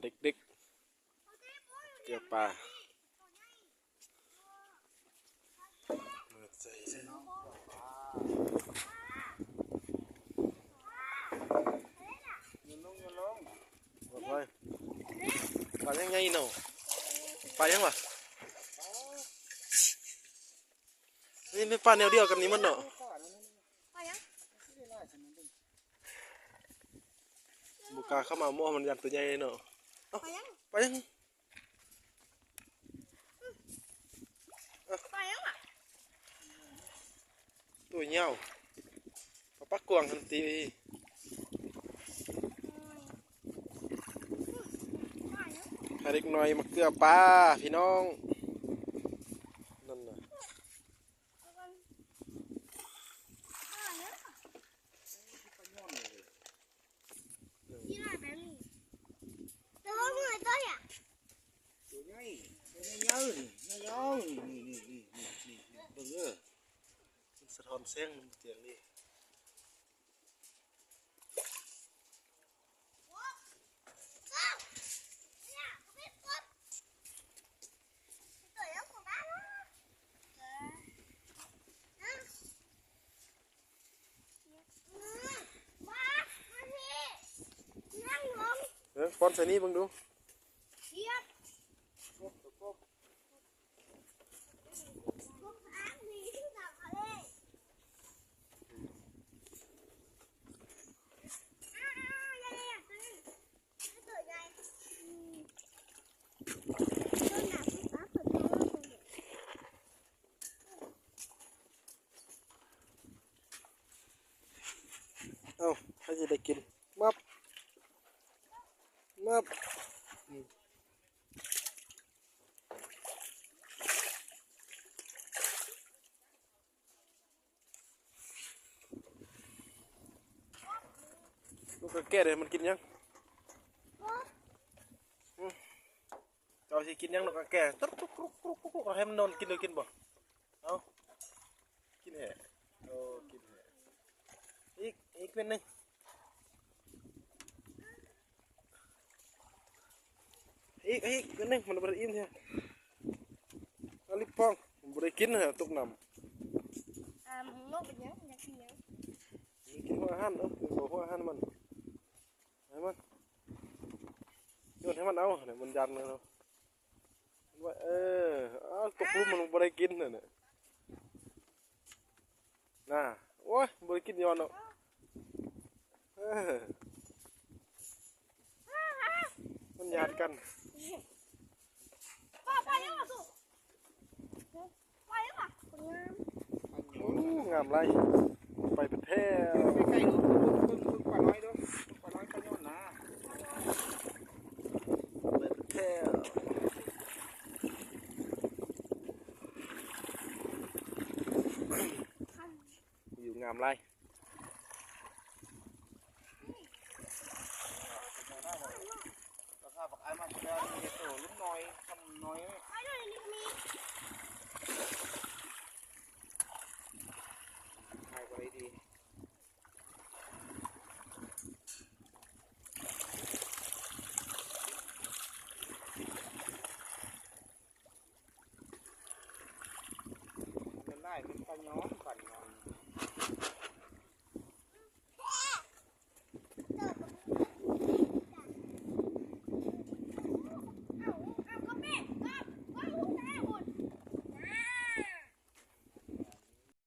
ເດັກໆ ເກືອປາ ເປີດໃສ່ເນາະ ໂຍນລົງ ໂຍນລົງ ປາຍັງໃຫຍ່ເນາະ ປາຍັງວະ? ນີ້ແມ່ນປາແນວດຽວກັນນີ້ມັນເນາະ ປາຍັງ? ບໍ່ກ້າເຂົ້າມາໝໍ້ ມັນຢ້ານຕົວໃຫຍ່ເນາະ ເອົ້າ ປາຍັງ? ປາຍັງ? ປາຍັງຫວາ? ຕົວຍາວ ປາປາກກວາງຫັ້ນຕິ ພາເດັກນ້ອຍມາເກືອປາພີ່ນ້ອງ ນັ້ນນະ. ຕົວໃຫຍ່ ຕົວໃຫຍ່ ໃຫຍ່ ໃຫຍ່ ນີ້ ນີ້ ນີ້ ນີ້ ນີ້ ນີ້ ເບິ່ງເດີ້ ມັນສະທ້ອນແສງນຳຕຽງນີ້. ເອີ ປ້ອນໃສ່ນີ້ເບິ່ງດູ. ເອົ້າ ໃຜຊິໄດ້ກິນ ມັບ ມັບ. ລູກກະແກເດ້ ມັນກິນຫຍັງ? ເຈົ້າຊິກິນຫຍັງ ນົກກະແກ? ຕຸກ ຕຸກ ຕຸກ ຕຸກ ຕຸກ ໃຫ້ມັນນອນກິນເດີ ກິນບໍ່? ເອົາ ກິນແທ້ ໂອ້ ກິນແທ້ ອີກ ອີກເມັດໜຶ່ງ. ອີກ ອີກ ອັນໜຶ່ງ ມັນບໍ່ໄດ້ອີ່ມເທື່ອ ອາລິບປອງ ມັນບໍ່ໄດ້ກິນເທື່ອ ຕົກນ້ຳ. ອ່າ ນົກເປັນຫຍັງ ຢາກກິນຫຍັງ? ກິນຫົວອາຫານ ເອີ ກິນຫົວອາຫານມັນ ໃຫ້ມັນ ໂຍນໃຫ້ມັນເອົາ ມັນຢ້ານເນາະ ເອີ ເອົາ ຕົກຫຼຸມ ມັນບໍ່ໄດ້ກິນຫັ້ນນະ. ນາ ໂອ້ຍ ບໍ່ໄດ້ກິນຍ້ອນເນາະ ເອີ ມັນຍາດກັນ. ໂອ້ ງາມຫຼາຍ ໄປເປັນແຖວ ໃກ້ໆ ເບິ່ງ ເບິ່ງ ເບິ່ງປານ້ອຍເດີ້ ປານ້ອຍ ປາຍ້ອນນາ ໄປເປັນແຖວ. ວິວງາມຫຼາຍ ລາຄາບັກອາຍມາແຕ່ເຮັດໂຕລຸງນ້ອຍ ຄຳນ້ອຍ ຂາຍບໍ່ໄດ້ດີ. ແມ່ນຫຼາຍ ແມ່ນປາຍ້ອນ ປານ້ອຍ